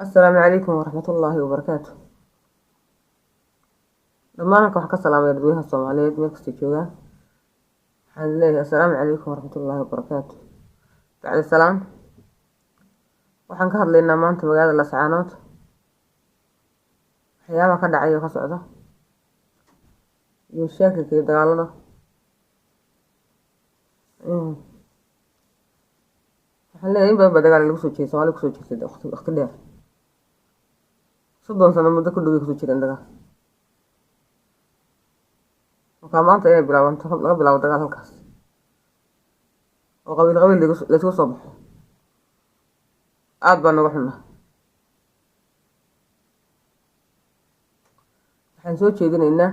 Asalaamu calaykum waraxmatullaahi wabarakaatu. Dhammaan halka waxaan ka salaamaya dadweynaha Soomaaliyeed meel kastay joogaan. Waxaan leeyahay assalaamu calaykum waraxmatullaahi wabarakaatu. Bacdi salaam, waxaan ka hadlaynaa maanta magaalada Laascaanood, waxyaabaha ka dhacay oo ka socda iyo mashaakilka iyo dagaalada. Waxaan leeyahay in badan baa dagaal lagu soo jeeday, Soomaalida kusoo jirtay waqti waqti dheer, 30 sano muddo ku dhow bay kusoo jireen dagaal. Markaa maanta inay bilaabanto, laga bilaabo dagaal halkaas oo qabiil qabiil laysugu soo baxo, aada baa nooga xunnaa. Waxaan soo jeedinaynaa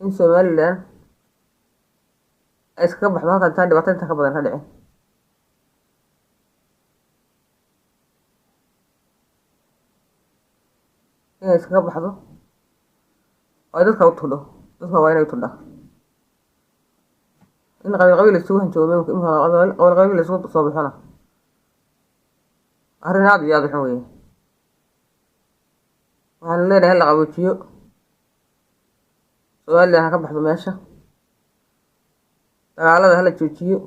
in Somaliland ay iskaga baxdo halkan intaan dhibaato inta ka badan ka dhicin. Inay iskaga baxdo oo ay dadka u tudho, dadka waa inay tudhaa. In qabiil qabiil laysugu hanjoogo, imika qabiil qabiil laysugu soo baxona, arrin aada iyo aada u xun weeye. Waxaan leenahay hala qaboojiyo, Somaliland ha ka baxdo meesha, dagaalada hala joojiyo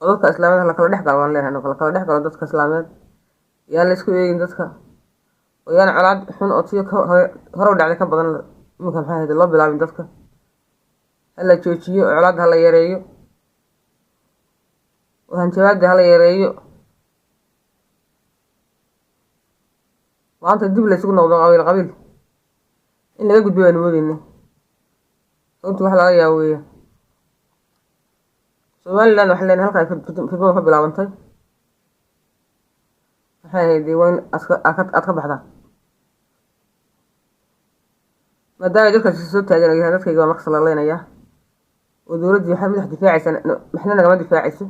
oo dadka islaameed hala kala dhex galo. Waan leenahay la kala dhex galo dadka islaameed, yaan la isku eegin dadka oo yaan colaad xun oo tii hore u dhacday ka badan iminka maxay ahayd loo bilaabin. Dadka hala joojiyo oo colaadda hala yareeyo oo hanjabaadda hala yareeyo. Maanta dib la isugu noqdo qabiil qabiil in laga gudbay baanu moodeyna, runtii wax laga yaabo weeyaan. Somaliland waxaan leenahay halka ay fidmadu ka bilaabantay maxay ahayd waa in aad ka baxdaan, maadaama dadkaasi soo taagan oo yahay dadkayga baa markas la leynayaa oo dowladdii waxay madax difaacaysa, maxna nagama difaacayso.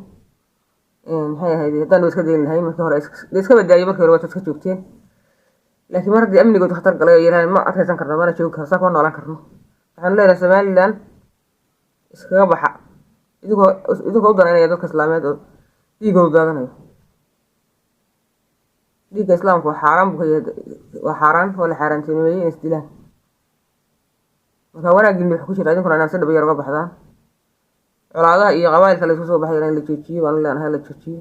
Maxay ahayd haddaan wa iska dayn lahayn markii hore, la iska badaayo markii hore waad iska joogteen, laakiin mar haddii amnigooda khatar galay oo yidhahdeen ma adkaysan karno, mana joogi karno, saa kuma noolaan karno, waxaanu leenahay Somaliland iskaga baxa idinkoo u danaynaya dadka islaameed oo dhiigoodu daadanayo. Dhiigga islaamka waa xaaraan buu ka yahay, waa xaaraan, waa la xaaraantinimeeyey in isdilaan. Marka wanaaggiina wuxuu ku jira idinkuna inaad si dhab yar uga baxdaan colaadaha iyo qabailka la isku soo baxayana in la joojiyo baanu leenahay, la joojiyo.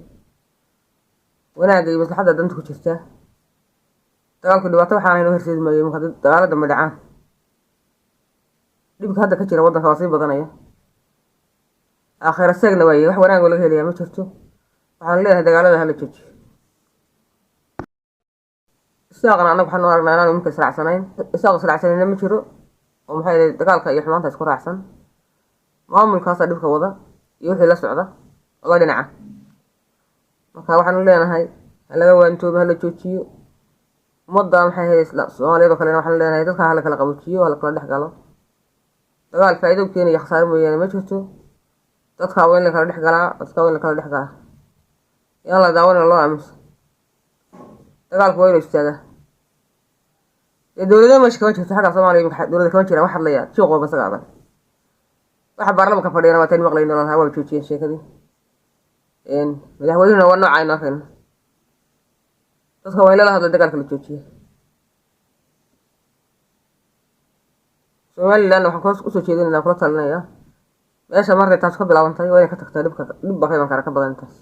Wanaagga iyo maslaxadda danta ku jirtaa. Dagaalku dhibaato waxaana inoo horseedi maayo. Marka haddii dagaalo dambe dhacaan, dhibka hadda ka jira waddanka waa sii badanaya, aakhira seegna waaye, wax wanaag oo laga helayaa ma jirto. Waxaan leenahay dagaalada hala joojiyo. Isaaqna annaga waxaanu aragnaa inaanu iminka israacsanayn, isaaq israacsanayna ma jiro oo maxay ahayd dagaalka iyo xumaanta isku raacsan. Maamulkaasaa dhibka wada iyo wixii la socda oo la dhinaca. Marka waxaanu leenahay ha laga waantoobo, hala joojiyo. Ummadda maxay ahayd Soomaaliyeed oo kalena waxaanu leenahay dadka hala kala qaboojiyo, hala kala dhex galo. Dagaal faa'iido u keenaya khasaare mooyaane ma jirto. Dadka waa in la kala dhex galaa, dadka waa in la kala dhex galaa, yaan la daawanina loo aamusa. Dagaalku waa inuu istaagaa. Dee dowlado meesha kama jirto xagga Soomaaliya, imika dowlada kama jiraan. Wax hadlaya jiiq walba isaga adag, waxa baarlamanka fadhiyana waa tayn maqlayno lalahaa waa joojiyeen sheekadii. Madaxweynuhuna waa nooca aynu arkayno. Dadka waa in lala hadla, dagaalka la joojiya. Somaliland waxaan kula usoo jeedinaynaa, kula talinayaa, meesha markay taas ka bilaabantay waa inay ka tagtaa. Dhibka dhib baa ka iman kara ka badan intaas.